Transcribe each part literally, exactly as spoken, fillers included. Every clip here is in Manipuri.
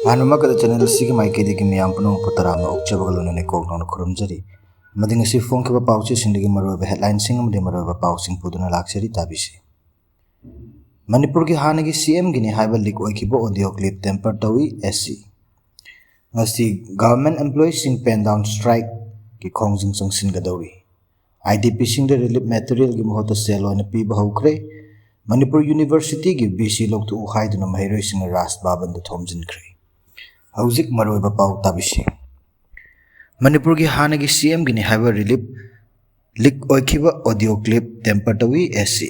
ꯑꯍꯥꯟꯕꯃꯛꯇꯗ ꯆꯦꯅꯦꯜ ꯑꯁꯤꯒꯤ ꯃꯥꯏꯀꯩꯗꯒꯤ ꯃꯤꯌꯥꯝ ꯄꯨꯝꯅꯃꯛꯄꯨ ꯇꯔꯥꯝꯅ ꯑꯣꯛꯆꯕꯒ ꯂꯣꯏꯅꯅ ꯀꯣꯛ ꯅꯧꯅ ꯈꯨꯔꯨꯝꯖꯔꯤ꯫ ꯑꯃꯗꯤ ꯉꯁꯤ ꯐꯣꯡꯈꯤꯕ ꯄꯥꯎꯆꯦꯁꯤꯡꯗꯒꯤ ꯃꯔꯨꯑꯣꯏꯕ ꯍꯦꯗꯂꯥꯏꯟꯁꯤꯡ ꯑꯃꯗꯤ ꯃꯔꯨꯑꯣꯏꯕ ꯄꯥꯎꯁꯤꯡ ꯄꯨꯗꯨꯅ ꯂꯥꯛꯆꯔꯤ, ꯇꯥꯕꯤꯁꯤ꯫ ꯃꯅꯤꯄꯨꯔꯒꯤ ꯍꯥꯟꯅꯒꯤ ꯁꯤ ꯑꯦꯝꯒꯤꯅꯤ ꯍꯥꯏꯕ ꯂꯤꯛ ꯑꯣꯏꯈꯤꯕ ꯑꯣꯗꯤꯑꯣ ꯀ꯭ꯂꯤꯞ ꯇꯦꯝꯄꯔ ꯇꯧꯏ, ꯑꯦꯁ ꯁꯤ꯫ ꯉꯁꯤ ꯒꯚꯔꯟꯃꯦꯟꯠ ꯑꯦꯝꯄ꯭ꯂꯣꯌꯤꯁꯤꯡ ꯄꯦꯟ ꯗꯥꯎꯟ ꯁ꯭ꯇ꯭ꯔꯥꯏꯛꯀꯤ ꯈꯣꯡꯖꯪ ꯆꯪꯁꯤꯟꯒꯗꯧꯔꯤ꯫ ꯑꯥꯏ ꯗꯤ ꯄꯤꯁꯤꯡꯗ ꯔꯤꯂꯤꯐ ꯃꯦꯇꯔꯤꯌꯦꯜꯒꯤ ꯃꯍꯨꯠꯇ ꯁꯦꯜ ꯑꯣꯏꯅ ꯄꯤꯕ ꯍꯧꯈ꯭ꯔꯦ꯫ ꯃꯅꯤꯄꯨꯔ ꯌꯨꯅꯤꯚꯔꯁꯤꯇꯤꯒꯤ ꯚꯤ ꯁꯤ ꯂꯧꯊꯣꯛꯎ ꯍꯥꯏꯗꯨꯅ ꯃꯍꯩꯔꯣꯏꯁꯤꯡꯅ ꯔꯥꯖ ꯚꯕꯟꯗ ꯊꯣꯝꯖꯤꯟꯈ꯭ꯔꯦ꯫ ꯍꯧꯖꯤꯛ ꯃꯔꯨꯑꯣꯏꯕ ꯄꯥꯎ ꯇꯥꯕꯤꯁꯤ꯫ ꯃꯅꯤꯄꯨꯔꯒꯤ ꯍꯥꯟꯅꯒꯤ ꯁꯤ ꯑꯦꯝꯒꯤꯅꯤ ꯍꯥꯏꯕ ꯔꯤꯂꯤꯞ ꯂꯤꯛ ꯑꯣꯏꯈꯤꯕ ꯑꯣꯗꯤꯑꯣ ꯀ꯭ꯂꯤꯞ ꯇꯦꯝꯄꯔ ꯇꯧꯏ, ꯑꯦꯁ ꯁꯤ꯫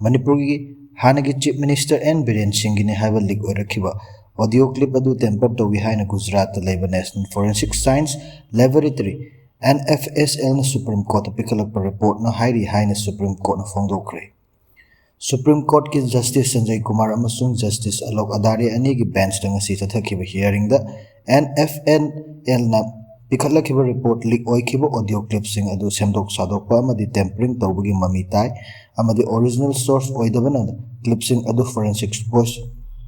ꯃꯅꯤꯄꯨꯔꯒꯤ ꯍꯥꯟꯅꯒꯤ ꯆꯤꯐ ꯃꯤꯅꯤꯁꯇꯔ ꯑꯦꯟ ꯕꯤꯔꯦꯟ ꯁꯤꯡꯒꯤꯅꯤ ꯍꯥꯏꯕ ꯂꯤꯛ ꯑꯣꯏꯔꯛꯈꯤꯕ ꯑꯣꯗꯤꯑꯣ ꯀ꯭ꯂꯤꯞ ꯑꯗꯨ ꯇꯦꯝꯄꯔ ꯇꯧꯏ ꯍꯥꯏꯅ ꯒꯨꯖꯔꯥꯠꯇ ꯂꯩꯕ national forensic science laboratory, N F S ꯑꯦꯜꯅ ꯁꯨꯄ꯭ꯔꯤꯝ ꯀꯣꯔꯠꯇ ꯄꯤꯈꯠꯂꯛꯄ ꯔꯤꯄꯣꯔꯠꯅ ꯍꯥꯏꯔꯤ ꯍꯥꯏꯅ ꯁꯨꯄ꯭ꯔꯤꯝ ꯀꯣꯔꯠꯅ ꯐꯣꯡꯗꯣꯛꯈ꯭ꯔꯦ꯫ ꯁꯨꯄ꯭ꯔꯤꯝ ꯀꯣꯔꯠꯀꯤ ꯖꯁꯇꯤꯁ ꯁꯟꯖꯌ ꯀꯨꯃꯥꯔ ꯑꯃꯁꯨꯡ ꯖꯁꯇꯤꯁ ꯑꯂꯣꯛ ꯑꯗꯥꯔꯦ ꯑꯅꯤꯒꯤ ꯕꯦꯟꯆꯇ ꯉꯁꯤ ꯆꯠꯊꯈꯤꯕ ꯍꯤꯌꯥꯔꯤꯡꯗ ꯑꯦꯟ ꯑꯦꯐ ꯑꯦꯟ ꯑꯦꯜꯅ ꯄꯤꯈꯠꯂꯛꯈꯤꯕ ꯔꯤꯄꯣꯔꯠ ꯂꯤꯛ ꯑꯣꯏꯈꯤꯕ ꯑꯣꯗꯤꯑꯣ ꯀ꯭ꯂꯤꯞꯁꯤꯡ ꯑꯗꯨ ꯁꯦꯝꯗꯣꯛ ꯁꯥꯗꯣꯛꯄ ꯑꯃꯗꯤ ꯇꯦꯝꯄꯔꯤꯡ ꯇꯧꯕꯒꯤ ꯃꯃꯤ ꯇꯥꯏ ꯑꯃꯗꯤ ꯑꯣꯔꯤꯖꯤꯅꯦꯜ ꯁꯣꯔꯁ ꯑꯣꯏꯗꯕꯅ ꯀ꯭ꯂꯤꯞꯁꯤꯡ ꯑꯗꯨ ꯐꯣꯔꯦꯟꯁꯤꯛ ꯚꯣꯏꯁ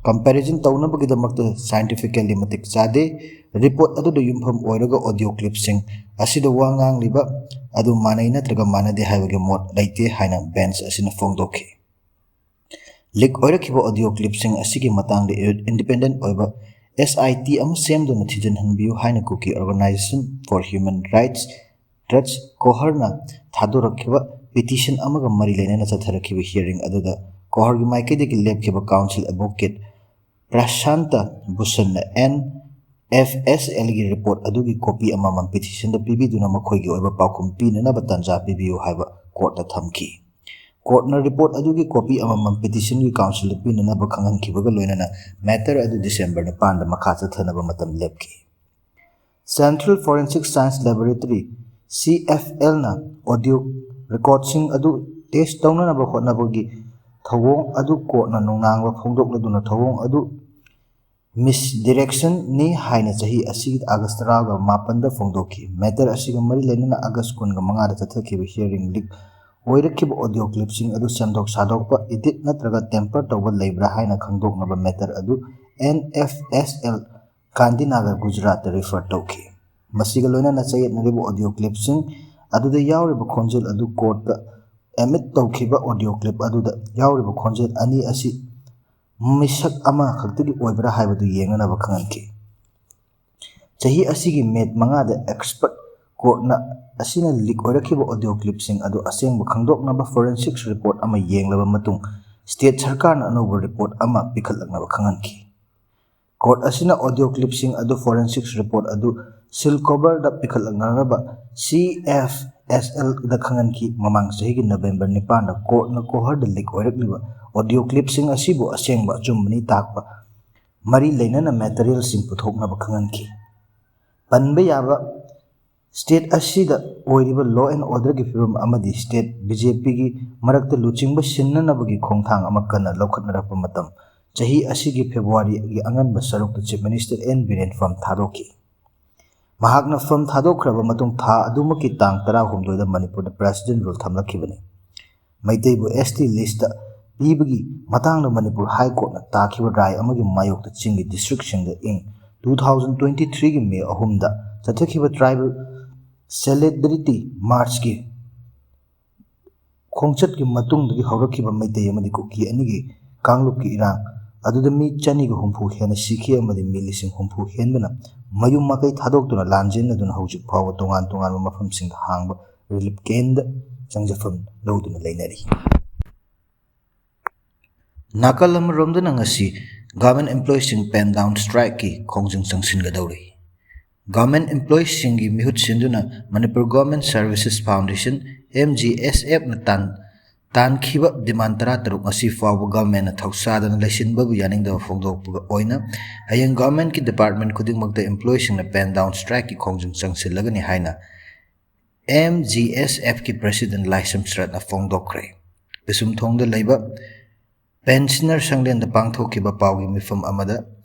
ꯀꯝꯄꯦꯔꯤꯖꯟ ꯇꯧꯅꯕꯒꯤꯗꯃꯛꯇ ꯁꯥꯏꯟꯇꯤꯐꯤꯀꯦꯜꯂꯤ ꯃꯇꯤꯛ ꯆꯥꯗꯦ꯫ ꯔꯤꯄꯣꯔꯠ ꯑꯗꯨꯗ ꯌꯨꯝꯐꯝ ꯑꯣꯏꯔꯒ ꯑꯣꯗꯤꯑꯣ ꯀ꯭ꯂꯤꯞꯁꯤꯡ ꯑꯁꯤꯗ ꯋꯥ ꯉꯥꯡꯂꯤꯕ ꯑꯗꯨ ꯃꯥꯟꯅꯩ ꯅꯠꯇ꯭ꯔꯒ ꯃꯥꯟꯅꯗꯦ ꯍꯥꯏꯕꯒꯤ ꯃꯣꯠ ꯂꯩꯇꯦ ꯍꯥꯏꯅ ꯕꯦꯟꯆ ꯑꯁꯤꯅ ꯐꯣꯡꯗꯣꯛꯈꯤ꯫ ꯂꯤꯛ ꯑꯣꯏꯔꯛꯈꯤꯕ ꯑꯣꯗꯤꯑꯣ ꯀ꯭ꯂꯤꯞꯁꯤꯡ ꯑꯁꯤꯒꯤ ꯃꯇꯥꯡꯗ ꯏꯟꯗꯤꯄꯦꯟꯗꯦꯟꯠ ꯑꯣꯏꯕ ꯑꯦꯁ ꯑꯥꯏ ꯇꯤ ꯑꯃ ꯁꯦꯝꯗꯨꯅ ꯊꯤꯖꯤꯟꯍꯟꯕꯤꯌꯨ ꯍꯥꯏꯅ Kuki organisation for human rights, trust, ꯀꯣꯍꯔꯅ ꯊꯥꯗꯣꯔꯛꯈꯤꯕ ꯄꯤꯇꯤꯁꯟ ꯑꯃꯒ ꯃꯔꯤ ꯂꯩꯅꯅ ꯆꯠꯊꯔꯛꯈꯤꯕ ꯍꯤꯌꯥꯔꯤꯡ ꯑꯗꯨꯗ ꯀꯣꯍꯔꯒꯤ ꯃꯥꯏꯀꯩꯗꯒꯤ ꯂꯦꯞꯈꯤꯕ ꯀꯥꯎꯟꯁꯤꯜ ꯑꯦꯗꯚꯣꯀꯦꯠ ꯄ꯭ꯔꯁꯥꯟꯇ ꯚꯨꯁꯟꯅ ꯑꯦꯟ ꯑꯦꯐ ꯑꯦꯁ ꯑꯦꯜꯒꯤ ꯔꯤꯄꯣꯔꯠ ꯑꯗꯨꯒꯤ ꯀꯣꯄꯤ ꯑꯃꯃꯝ ꯄꯤꯇꯤꯁꯟꯗ ꯄꯤꯕꯤꯗꯨꯅ ꯃꯈꯣꯏꯒꯤ ꯑꯣꯏꯕ ꯄꯥꯎꯈꯨꯝ ꯄꯤꯅꯅꯕ ꯇꯥꯟꯖꯥ ꯄꯤꯕꯤꯌꯨ ꯍꯥꯏꯕ ꯀꯣꯔꯠꯇ ꯊꯝꯈꯤ꯫ ꯀꯣꯔꯠꯅ ꯔꯤꯄꯣꯔꯠ ꯑꯗꯨꯒꯤ ꯀꯣꯄꯤ ꯑꯃꯃꯝ ꯄꯤꯇꯤꯁꯟꯒꯤ ꯀꯥꯎꯟꯁꯤꯜꯗ ꯄꯤꯅꯅꯕ ꯈꯪꯍꯟꯈꯤꯕꯒ ꯂꯣꯏꯅꯅ ꯃꯦꯇꯔ ꯑꯗꯨ ꯗꯤꯁꯦꯝꯕꯔ ꯅꯤꯄꯥꯟꯗ ꯃꯈꯥ ꯆꯠꯊꯅꯕ ꯃꯇꯝ ꯂꯦꯞꯈꯤ꯫ Central forensic science laboratory, C F ꯑꯦꯜꯅ ꯑꯣꯗꯤꯑꯣ ꯔꯦꯀꯣꯔꯗꯁꯤꯡ ꯑꯗꯨ ꯇꯦꯁ ꯇꯧꯅꯅꯕ ꯍꯣꯠꯅꯕꯒꯤ ꯊꯧꯑꯣꯡ ꯑꯗꯨ ꯀꯣꯔꯠꯅ ꯅꯨꯡꯅꯥꯡꯕ ꯐꯣꯡꯗꯣꯛꯂꯗꯨꯅ ꯊꯧꯑꯣꯡ ꯑꯗꯨ ꯃꯤꯁꯗꯤꯔꯦꯛꯁꯟꯅꯤ ꯍꯥꯏꯅ ꯆꯍꯤ ꯑꯁꯤꯒꯤ ꯑꯥꯒꯁ ꯇꯔꯥꯒ ꯃꯥꯄꯟꯗ ꯐꯣꯡꯗꯣꯛꯈꯤ꯫ ꯃꯦꯇꯔ ꯑꯁꯤꯒ ꯃꯔꯤ ꯂꯩꯅꯅ ꯑꯥꯒꯁ ꯀꯨꯟꯒ ꯃꯉꯥꯗ ꯆꯠꯊꯈꯤꯕ ꯍꯤꯌꯥꯔꯤꯡ ꯂꯤꯛ ꯑꯣꯏꯔꯛꯈꯤꯕ ꯑꯣꯗꯤꯑꯣ ꯀ꯭ꯂꯤꯞꯁꯤꯡ ꯑꯗꯨ ꯁꯦꯝꯗꯣꯛ ꯁꯥꯗꯣꯛꯄ, ꯏꯗꯤꯠ ꯅꯠꯇ꯭ꯔꯒ ꯇꯦꯝꯄꯔ ꯇꯧꯕ ꯂꯩꯕ꯭ꯔꯥ ꯍꯥꯏꯅ ꯈꯪꯗꯣꯛꯅꯕ ꯃꯦꯇꯔ ꯑꯗꯨ N F S L Gandhinagar, ꯒꯨꯖꯔꯥꯠꯇ ꯔꯤꯐꯔ ꯇꯧꯈꯤ꯫ ꯃꯁꯤꯒ ꯂꯣꯏꯅꯅ ꯆꯌꯦꯠꯅꯔꯤꯕ ꯑꯣꯗꯤꯑꯣ ꯀ꯭ꯂꯤꯞꯁꯤꯡ ꯑꯗꯨꯗ ꯌꯥꯎꯔꯤꯕ ꯈꯣꯟꯖꯦꯜ ꯑꯗꯨ ꯀꯣꯔꯠꯇ ꯑꯦꯃꯤꯠ ꯇꯧꯈꯤꯕ ꯑꯣꯗꯤꯑꯣ ꯀ꯭ꯂꯤꯞ ꯑꯗꯨꯗ ꯌꯥꯎꯔꯤꯕ ꯈꯣꯟꯖꯦꯜ ꯑꯅꯤ ꯑꯁꯤ ꯃꯤꯁꯛ ꯑꯃꯈꯛꯇꯒꯤ ꯑꯣꯏꯕ꯭ꯔꯥ ꯍꯥꯏꯕꯗꯨ ꯌꯦꯡꯅꯅꯕ ꯈꯪꯍꯟꯈꯤ꯫ ꯆꯍꯤ ꯑꯁꯤꯒꯤ ꯃꯦ ꯃꯉꯥꯗ ꯑꯦꯛꯁꯄꯔꯠ ꯀꯣꯔꯠꯅ ꯑꯁꯤꯅ ꯂꯤꯛ ꯑꯣꯏꯔꯛꯈꯤꯕ ꯑꯣꯗꯤꯑꯣ ꯀ꯭ꯂꯤꯞꯁꯤꯡ ꯑꯗꯨ ꯑꯁꯦꯡꯕ ꯈꯪꯗꯣꯛꯅꯕ ꯐꯣꯔꯦꯟꯁꯤꯛꯁ ꯔꯤꯄꯣꯔꯠ ꯑꯃ ꯌꯦꯡꯂꯕ ꯃꯇꯨꯡ ꯁ꯭ꯇꯦꯠ ꯁꯔꯀꯥꯔꯅ ꯑꯅꯧꯕ ꯔꯤꯄꯣꯔꯠ ꯑꯃ ꯄꯤꯈꯠꯂꯛꯅꯕ ꯈꯪꯍꯟꯈꯤ꯫ ꯀꯣꯔꯠ ꯑꯁꯤꯅ ꯑꯣꯗꯤꯑꯣ ꯀ꯭ꯂꯤꯞꯁꯤꯡ ꯑꯗꯨ ꯐꯣꯔꯦꯟꯁꯤꯛꯁ ꯔꯤꯄꯣꯔꯠ ꯑꯗꯨ ꯁꯤꯜ ꯀꯣꯚꯔꯗ ꯄꯤꯈꯠꯂꯛꯅꯅꯕ ꯁꯤ ꯑꯦꯐ ꯑꯦꯁ ꯑꯦꯜꯗ ꯈꯪꯍꯟꯈꯤ꯫ ꯃꯃꯥꯡ ꯆꯍꯤꯒꯤ ꯅꯕꯦꯝꯕꯔ ꯅꯤꯄꯥꯟꯗ ꯀꯣꯔꯠꯅ ꯀꯣꯍꯔꯗ ꯂꯤꯛ ꯑꯣꯏꯔꯛꯂꯤꯕ ꯑꯣꯗꯤꯑꯣ ꯀ꯭ꯂꯤꯞꯁꯤꯡ ꯑꯁꯤꯕꯨ ꯑꯁꯦꯡꯕ ꯑꯆꯨꯝꯕꯅꯤ ꯇꯥꯛꯄ ꯃꯔꯤ ꯂꯩꯅꯅ ꯃꯦꯇꯔꯤꯌꯦꯜꯁꯤꯡ ꯄꯨꯊꯣꯛꯅꯕ ꯈꯪꯍꯟꯈꯤ꯫ ꯄꯟꯕ ꯌꯥꯕ ꯁ꯭ꯇꯦꯠ ꯑꯁꯤꯗ ꯑꯣꯏꯔꯤꯕ law and orderꯒꯤ ꯐꯤꯕꯝ ꯑꯃꯗꯤ ꯁ꯭ꯇꯦꯠ ꯕꯤ ꯖꯦ ꯄꯤꯒꯤ ꯃꯔꯛꯇ ꯂꯨꯆꯤꯡꯕ ꯁꯤꯟꯅꯅꯕꯒꯤ ꯈꯣꯡꯊꯥꯡ ꯑꯃ ꯀꯟꯅ ꯂꯧꯈꯠꯅꯔꯛꯄ ꯃꯇꯝ, ꯆꯍꯤ ꯑꯁꯤꯒꯤ ꯐꯦꯕ꯭ꯔꯨꯋꯥꯔꯤꯒꯤ ꯑꯉꯟꯕ ꯁꯔꯨꯛꯇ ꯆꯤꯐ ꯃꯤꯅꯤꯁꯇꯔ ꯑꯦꯟ ꯕꯤꯔꯦꯟ ꯐꯝ ꯊꯥꯗꯣꯛꯈꯤ꯫ ꯃꯍꯥꯛꯅ ꯐꯝ ꯊꯥꯗꯣꯛꯈ꯭ꯔꯕ ꯃꯇꯨꯡ ꯊꯥ ꯑꯗꯨꯃꯛꯀꯤ ꯇꯥꯡ ꯇꯔꯥꯍꯨꯝꯗꯣꯏꯗ ꯃꯅꯤꯄꯨꯔꯗ ꯄ꯭ꯔꯦꯁꯤꯗꯦꯟ ꯔꯨꯜ ꯊꯝꯂꯛꯈꯤꯕꯅꯤ꯫ ꯃꯩꯇꯩꯕꯨ ꯑꯦꯁ ꯇꯤ ꯂꯤꯁꯇ ꯄꯤꯕꯒꯤ ꯃꯇꯥꯡꯗ ꯃꯅꯤꯄꯨꯔ ꯍꯥꯏ ꯀꯣꯔꯠꯅ ꯇꯥꯈꯤꯕ ꯔꯥꯏ ꯑꯃꯒꯤ ꯃꯥꯌꯣꯛꯇ ꯆꯤꯡꯒꯤ ꯗꯤꯁꯇ꯭ꯔꯤꯛꯁꯤꯡꯗ ꯏꯪ two thousand twenty threeꯒꯤ ꯃꯦ ꯑꯍꯨꯝꯗ ꯆꯠꯊꯈꯤꯕ ꯇ꯭ꯔꯥꯏꯕꯦꯜ ꯁꯣꯂꯤꯗꯔꯤꯇꯤ ꯃꯥꯔꯆꯀꯤ ꯈꯣꯡꯆꯠꯀꯤ ꯃꯇꯨꯡꯗꯒꯤ ꯍꯧꯔꯛꯈꯤꯕ ꯃꯩꯇꯩ ꯑꯃꯗꯤ ꯀꯨꯀꯤ ꯑꯅꯤꯒꯤ ꯀꯥꯡꯂꯨꯞꯀꯤ ꯏꯔꯥꯡ ꯑꯗꯨꯗ ꯃꯤ ꯆꯅꯤꯒ ꯍꯨꯝꯐꯨ ꯍꯦꯟꯅ ꯁꯤꯈꯤ ꯑꯃꯗꯤ ꯃꯤ ꯂꯤꯁꯤꯡ ꯍꯨꯝꯐꯨ ꯍꯦꯟꯕꯅ ꯃꯌꯨꯝ ꯃꯀꯩ ꯊꯥꯗꯣꯛꯇꯨꯅ ꯂꯥꯟꯖꯦꯟꯅꯗꯨꯅ ꯍꯧꯖꯤꯛ ꯐꯥꯎꯕ ꯇꯣꯉꯥꯟ ꯇꯣꯉꯥꯟꯕ ꯃꯐꯝꯁꯤꯡꯗ ꯍꯥꯡꯕ ꯔꯤꯂꯤꯐ ꯀꯦꯝꯗ ꯆꯪꯖꯐꯝ ꯂꯧꯗꯨꯅ ꯂꯩꯅꯔꯤ꯫ ꯅꯥꯀꯜ ꯑꯃꯔꯣꯝꯗꯅ ꯉꯁꯤ ꯒꯚꯔꯟꯃꯦꯟꯠ ꯏꯝꯄ꯭ꯂꯣꯌꯤꯁꯤꯡ ꯄꯦꯟ ꯗꯥꯎꯟ ꯁ꯭ꯇ꯭ꯔꯥꯏꯛꯀꯤ ꯈꯣꯡꯖꯪ ꯆꯪꯁꯤꯟꯒꯗꯧꯔꯤ꯫ ꯒꯚꯔꯟꯃꯦꯟꯠ ꯏꯝꯄ꯭ꯂꯣꯌꯤꯁꯤꯡꯒꯤ ꯃꯤꯍꯨꯠ ꯁꯤꯟꯗꯨꯅ Manipur government services foundation, M G S ꯑꯦꯐꯅ ꯇꯥꯟ-, ꯇꯥꯟꯈꯤꯕ ꯗꯤꯃꯥꯟ ꯇꯔꯥꯇꯔꯨꯛ ꯉꯁꯤ ꯐꯥꯎꯕ ꯒꯚꯔꯟꯃꯦꯟꯠꯅ ꯊꯧꯁꯥꯗꯅ ꯂꯩꯁꯤꯟꯕꯕꯨ ꯌꯥꯅꯤꯡꯗꯕ ꯐꯣꯡꯗꯣꯛꯄꯒ ꯑꯣꯏꯅ ꯍꯌꯦꯡ ꯒꯚꯔꯟꯃꯦꯟꯠꯀꯤ ꯗꯤꯄꯥꯔꯠꯃꯦꯟꯠ ꯈꯨꯗꯤꯡꯃꯛꯇ ꯏꯝꯄ꯭ꯂꯣꯌꯤꯁꯤꯡꯅ ꯄꯦꯟ ꯗꯥꯎꯟ ꯁ꯭ꯇ꯭ꯔꯥꯏꯛꯀꯤ ꯈꯣꯡꯖꯪ ꯆꯪꯁꯤꯜꯂꯒꯅꯤ ꯍꯥꯏꯅ ꯑꯦꯝ ꯖꯤ ꯑꯦꯁ ꯑꯦꯐꯀꯤ ꯄ꯭ꯔꯦꯁꯤꯗꯦꯟꯠ ꯂꯥꯏꯁ꯭ꯔꯝ ꯁꯔꯠꯅ ꯐꯣꯡꯗꯣꯛꯈ꯭ꯔꯦ꯫ ꯄꯤꯁꯨꯝꯊꯣꯡꯗ ꯂꯩꯕ ꯄꯦꯟꯁꯅꯔ ꯁꯪꯂꯦꯟꯗ ꯄꯥꯡꯊꯣꯛꯈꯤꯕ ꯄꯥꯎꯒꯤ ꯃꯤꯐꯝ ꯑꯃꯗ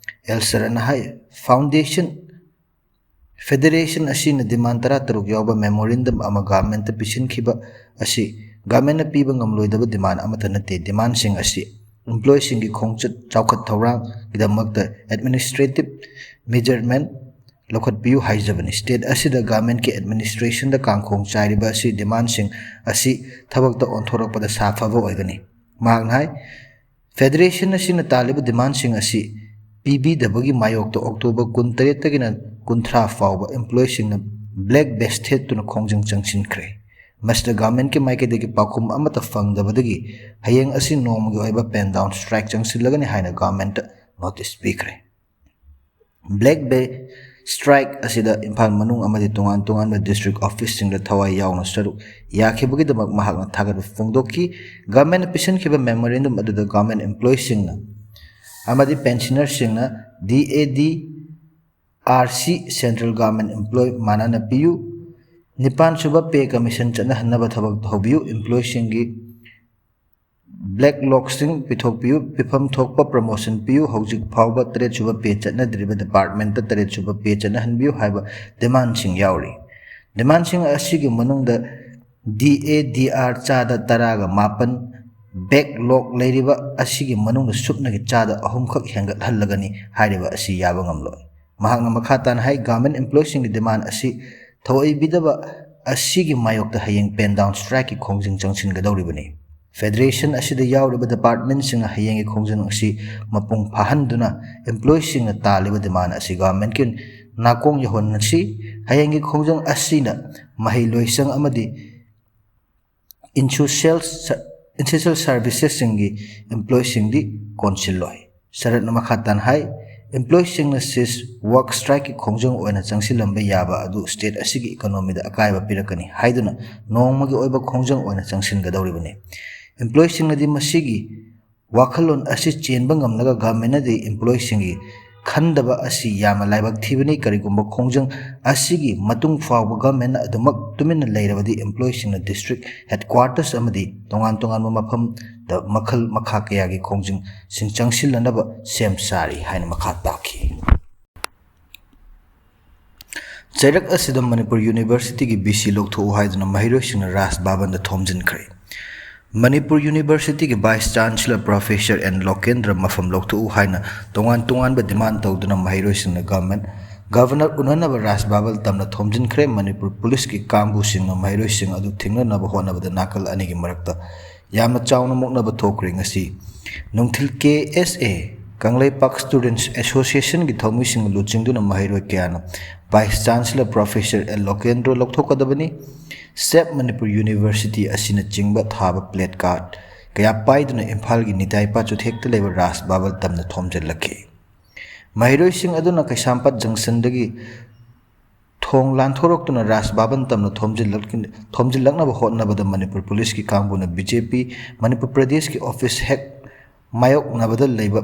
ꯑꯦꯜ ꯁꯔꯠꯅ ꯍꯥꯏ, ꯐꯥꯎꯟꯗꯦꯁꯟ, ꯐꯦꯗꯔꯦꯁꯟ ꯑꯁꯤꯅ ꯗꯤꯃꯥꯟ ꯇꯔꯥꯇꯔꯨꯛ ꯌꯥꯎꯕ ꯃꯦꯃꯣꯔꯦꯟꯗꯝ ꯑꯃ ꯒꯚꯔꯟꯃꯦꯟꯠꯇ ꯄꯤꯁꯤꯟꯈꯤꯕ ꯑꯁꯤ ꯒꯚꯔꯟꯃꯦꯟꯠꯅ ꯄꯤꯕ ꯉꯝꯂꯣꯏꯗꯕ ꯗꯤꯃꯥꯟ ꯑꯃꯠꯇ ꯅꯠꯇꯦ꯫ ꯗꯤꯃꯥꯟꯁꯤꯡ ꯑꯁꯤ employeeꯁꯤꯡꯒꯤ ꯈꯣꯡꯆꯠ ꯆꯥꯎꯈꯠ ꯊꯧꯔꯥꯡꯒꯤꯗꯃꯛꯇ administrative measurement ꯂꯧꯈꯠꯄꯤꯌꯨ ꯍꯥꯏꯖꯕꯅꯤ꯫ State ꯑꯁꯤꯗ governmentꯀꯤ administrationꯗ ꯀꯥꯡꯈꯣꯡ ꯆꯥꯏꯔꯤꯕ ꯑꯁꯤ demandꯁꯤꯡ ꯑꯁꯤ ꯊꯕꯛꯇ ꯑꯣꯟꯊꯣꯔꯛꯄꯗ ꯁꯥꯐꯕ ꯑꯣꯏꯒꯅꯤ꯫ ꯃꯍꯥꯛꯅ ꯍꯥꯏ, Federation ꯑꯁꯤꯅ ꯇꯥꯜꯂꯤꯕ demandꯁꯤꯡ ꯑꯁꯤ ꯄꯤꯕꯤꯗꯕꯒꯤ ꯃꯥꯌꯣꯛꯇ October ꯀꯨꯟꯇꯔꯦꯠꯇꯒꯤꯅ ꯀꯨꯟꯊ꯭ꯔꯥ ꯐꯥꯎꯕ employeeꯁꯤꯡꯅ black vest ꯊꯦꯠꯇꯨꯅ ꯈꯣꯡꯖꯪ ꯆꯪꯁꯤꯟꯈ꯭ꯔꯦ꯫ ꯃꯁꯤꯗ governmentꯀꯤ ꯃꯥꯏꯀꯩꯗꯒꯤ ꯄꯥꯎꯈꯨꯝ ꯑꯃꯠꯇ ꯐꯪꯗꯕꯗꯒꯤ ꯍꯌꯦꯡ ꯑꯁꯤ ꯅꯣꯡꯃꯒꯤ ꯑꯣꯏꯕ pen down strike ꯆꯪꯁꯤꯜꯂꯒꯅꯤ ꯍꯥꯏꯅ governmentꯇ notice ꯄꯤꯈ꯭ꯔꯦ꯫ Black vest strike ꯑꯁꯤꯗ ꯏꯝꯐꯥꯜ ꯃꯅꯨꯡ ꯑꯃꯗꯤ ꯇꯣꯉꯥꯟ ꯇꯣꯉꯥꯟꯕ district officeꯁꯤꯡꯗ ꯊꯋꯥꯏ ꯌꯥꯎꯅ ꯁꯔꯨꯛ ꯌꯥꯈꯤꯕꯒꯤꯗꯃꯛ ꯃꯍꯥꯛꯅ ꯊꯥꯒꯠꯄ ꯐꯣꯡꯗꯣꯛꯈꯤ꯫ Governmentꯅ ꯄꯤꯁꯤꯟꯈꯤꯕ memorandum ꯑꯗꯨꯗ government employeeꯁꯤꯡꯅ ꯑꯃꯗꯤ pensionerꯁꯤꯡꯅ DADRC central government employee ꯃꯥꯟꯅꯅ ꯄꯤꯌꯨ, ꯅꯤꯄꯥꯟ ꯁꯨꯕ pay commission ꯆꯠꯅꯍꯟꯅꯕ ꯊꯕꯛ ꯇꯧꯕꯤꯌꯨ, employeeꯁꯤꯡꯒꯤ black logꯁꯤꯡ ꯄꯤꯊꯣꯛꯄꯤꯌꯨ, ꯄꯤꯐꯝ ꯊꯣꯛꯄ promotion ꯄꯤꯌꯨ, ꯍꯧꯖꯤꯛ ꯐꯥꯎꯕ ꯇꯔꯦꯠ ꯁꯨꯕ pay ꯆꯠꯅꯗ꯭ꯔꯤꯕ departmentꯇ ꯇꯔꯦꯠ ꯁꯨꯕ pay ꯆꯠꯅꯍꯟꯕꯤꯌꯨ ꯍꯥꯏꯕ demandꯁꯤꯡ ꯌꯥꯎꯔꯤ꯫ Demandꯁꯤꯡ ꯑꯁꯤꯒꯤ ꯃꯅꯨꯡꯗ DADR ꯆꯥꯗ ꯇꯔꯥꯒ ꯃꯥꯄꯟ backlog ꯂꯩꯔꯤꯕ ꯑꯁꯤꯒꯤ ꯃꯅꯨꯡꯗ ꯁꯨꯞꯅꯒꯤ ꯆꯥꯗ ꯑꯍꯨꯝꯈꯛ ꯍꯦꯟꯒꯠꯍꯜꯂꯒꯅꯤ ꯍꯥꯏꯔꯤꯕ ꯑꯁꯤ ꯌꯥꯕ ꯉꯝꯂꯣꯏ꯫ ꯃꯍꯥꯛꯅ ꯃꯈꯥ ꯇꯥꯅ ꯍꯥꯏ, government employeeꯁꯤꯡꯒꯤ demand ꯑꯁꯤ ꯊꯧꯑꯣꯏꯕꯤꯗꯕ ꯑꯁꯤꯒꯤ ꯃꯥꯌꯣꯛꯇ ꯍꯌꯦꯡ pen down strikeꯀꯤ ꯈꯣꯡꯖꯪ ꯆꯪꯁꯤꯟꯒꯗꯧꯔꯤꯕꯅꯤ꯫ Federation ꯑꯁꯤꯗ ꯌꯥꯎꯔꯤꯕ departmentꯁꯤꯡꯅ ꯍꯌꯦꯡꯒꯤ ꯈꯣꯡꯖꯪ ꯑꯁꯤ ꯃꯄꯨꯡ ꯐꯥꯍꯟꯗꯨꯅ employeeꯁꯤꯡꯅ ꯇꯥꯜꯂꯤꯕ demand ꯑꯁꯤ governmentꯀꯤ ꯅꯥꯀꯣꯡ ꯌꯧꯍꯟꯅꯁꯤ꯫ ꯍꯌꯦꯡꯒꯤ ꯈꯣꯡꯖꯪ ꯑꯁꯤꯅ ꯃꯍꯩ ꯂꯣꯏꯁꯪ ꯑꯃꯗꯤ essential, essential servicesꯁꯤꯡꯒꯤ employeeꯁꯤꯡꯗꯤ ꯀꯣꯟꯁꯤꯜꯂꯣꯏ꯫ ꯁꯔꯠꯅ ꯃꯈꯥ ꯇꯥꯅ ꯍꯥꯏ, employeeꯁꯤꯡꯅ cease work strikeꯀꯤ ꯈꯣꯡꯖꯪ ꯑꯣꯏꯅ ꯆꯪꯁꯤꯜꯂꯝꯕ ꯌꯥꯕ ꯑꯗꯨ state ꯑꯁꯤꯒꯤ economyꯗ ꯑꯀꯥꯏꯕ ꯄꯤꯔꯛꯀꯅꯤ ꯍꯥꯏꯗꯨꯅ ꯅꯣꯡꯃꯒꯤ ꯑꯣꯏꯕ ꯈꯣꯡꯖꯪ ꯑꯣꯏꯅ ꯆꯪꯁꯤꯟꯒꯗꯧꯔꯤꯕꯅꯤ꯫ Employeeꯁꯤꯡꯅꯗꯤ ꯃꯁꯤꯒꯤ ꯋꯥꯈꯜꯂꯣꯟ ꯑꯁꯤ ꯆꯦꯟꯕ ꯉꯝꯂꯒ governmentꯅꯗꯤ employeeꯁꯤꯡꯒꯤ ꯈꯟꯗꯕ ꯑꯁꯤ ꯌꯥꯝꯅ ꯂꯥꯏꯕꯛ ꯊꯤꯕꯅꯤ꯫ ꯀꯔꯤꯒꯨꯝꯕ ꯈꯣꯡꯖꯪ ꯑꯁꯤꯒꯤ ꯃꯇꯨꯡ ꯐꯥꯎꯕ governmentꯅ ꯑꯗꯨꯃꯛ ꯇꯨꯃꯤꯟꯅ ꯂꯩꯔꯕꯗꯤ employeeꯁꯤꯡꯅ district headquarters ꯑꯃꯗꯤ ꯇꯣꯉꯥꯟ ꯇꯣꯉꯥꯟꯕ ꯃꯐꯝꯗ ꯃꯈꯜ ꯃꯈꯥ ꯀꯌꯥꯒꯤ ꯈꯣꯡꯖꯪꯁꯤꯡ ꯆꯪꯁꯤꯜꯂꯅꯕ ꯁꯦꯝ ꯁꯥꯔꯤ ꯍꯥꯏꯅ ꯃꯈꯥ ꯇꯥꯈꯤ꯫ ꯆꯩꯔꯛ ꯑꯁꯤꯗ ꯃꯅꯤꯄꯨꯔ Universityꯒꯤ VC ꯂꯧꯊꯣꯛꯎ ꯍꯥꯏꯗꯨꯅ ꯃꯍꯩꯔꯣꯏꯁꯤꯡꯅ ꯔꯥꯖ ꯚꯕꯟꯗ ꯊꯣꯝꯖꯤꯟꯈ꯭ꯔꯦ꯫ ꯃꯅꯤꯄꯨꯔ ꯌꯨꯅꯤꯚꯔꯁꯤꯇꯤꯒꯤ vice chancellor professor N Lokendra ꯃꯐꯝ ꯂꯧꯊꯣꯛꯎ ꯍꯥꯏꯅ ꯇꯣꯉꯥꯟ ꯇꯣꯉꯥꯟꯕ ꯗꯤꯃꯥꯟ ꯇꯧꯗꯨꯅ ꯃꯍꯩꯔꯣꯏꯁꯤꯡꯅ ꯒꯚꯔꯟꯃꯦꯟꯠ ꯒꯚꯔꯅꯔ ꯎꯅꯅꯕ ꯔꯥꯖ ꯚꯕꯟ ꯇꯝꯅ ꯊꯣꯝꯖꯤꯟꯈ꯭ꯔꯦ꯫ ꯃꯅꯤꯄꯨꯔ ꯄꯨꯂꯤꯁꯀꯤ ꯀꯥꯡꯕꯨꯁꯤꯡꯅ ꯃꯍꯩꯔꯣꯏꯁꯤꯡ ꯑꯗꯨ ꯊꯤꯡꯅꯅꯕ ꯍꯣꯠꯅꯕꯗ ꯅꯥꯀꯜ ꯑꯅꯤꯒꯤ ꯃꯔꯛꯇ ꯌꯥꯝꯅ ꯆꯥꯎꯅ ꯃꯨꯛꯅꯕ ꯊꯣꯛꯈ꯭ꯔꯦ꯫ ꯉꯁꯤ ꯅꯨꯡꯊꯤꯜ ꯀꯦ ꯑꯦꯁ ꯑꯦ, ꯀꯪꯂꯩꯄꯥꯛ ꯁ꯭ꯇꯨꯗꯦꯟꯠꯁ ꯑꯦꯁꯣꯁꯤꯌꯦꯁꯟꯒꯤ ꯊꯧꯃꯤꯁꯤꯡ ꯂꯨꯆꯤꯡꯗꯨꯅ ꯃꯍꯩꯔꯣꯏ ꯀꯌꯥꯅ vice chancellor professor N Lokendra ꯂꯧꯊꯣꯛꯀꯗꯕꯅꯤ, ꯁꯦꯚ ꯃꯅꯤꯄꯨꯔ ꯌꯨꯅꯤꯚꯔꯁꯤꯇꯤ ꯑꯁꯤꯅꯆꯤꯡꯕ ꯊꯥꯕ ꯄ꯭ꯂꯦ ꯀꯥꯔꯗ ꯀꯌꯥ ꯄꯥꯏꯗꯨꯅ ꯏꯝꯐꯥꯜꯒꯤ ꯅꯤꯇꯥꯏꯄꯥ ꯆꯨꯊꯦꯛꯇ ꯂꯩꯕ ꯔꯥꯖ ꯚꯕꯟ ꯇꯝꯅ ꯊꯣꯝꯖꯤꯜꯂꯛꯈꯤ꯫ ꯃꯍꯩꯔꯣꯏꯁꯤꯡ ꯑꯗꯨꯅ ꯀꯩꯁꯥꯝꯄꯥꯠ ꯖꯪꯁꯟꯗꯒꯤ ꯊꯣꯡ ꯂꯥꯟꯊꯣꯔꯛꯇꯨꯅ ꯔꯥꯖ ꯚꯕꯟ ꯇꯝꯅ ꯊꯣꯝꯖꯤꯜꯂꯛ-, ꯊꯣꯝꯖꯤꯜꯂꯛꯅꯕ ꯍꯣꯠꯅꯕꯗ ꯃꯅꯤꯄꯨꯔ ꯄꯨꯂꯤꯁꯀꯤ ꯀꯥꯡꯕꯨꯅ ꯕꯤ ꯖꯦ ꯄꯤ ꯃꯅꯤꯄꯨꯔ ꯄ꯭ꯔꯗꯦꯁꯀꯤ ꯑꯣꯐꯤꯁ ꯍꯦꯛ ꯃꯥꯌꯣꯛꯅꯕꯗ ꯂꯩꯕ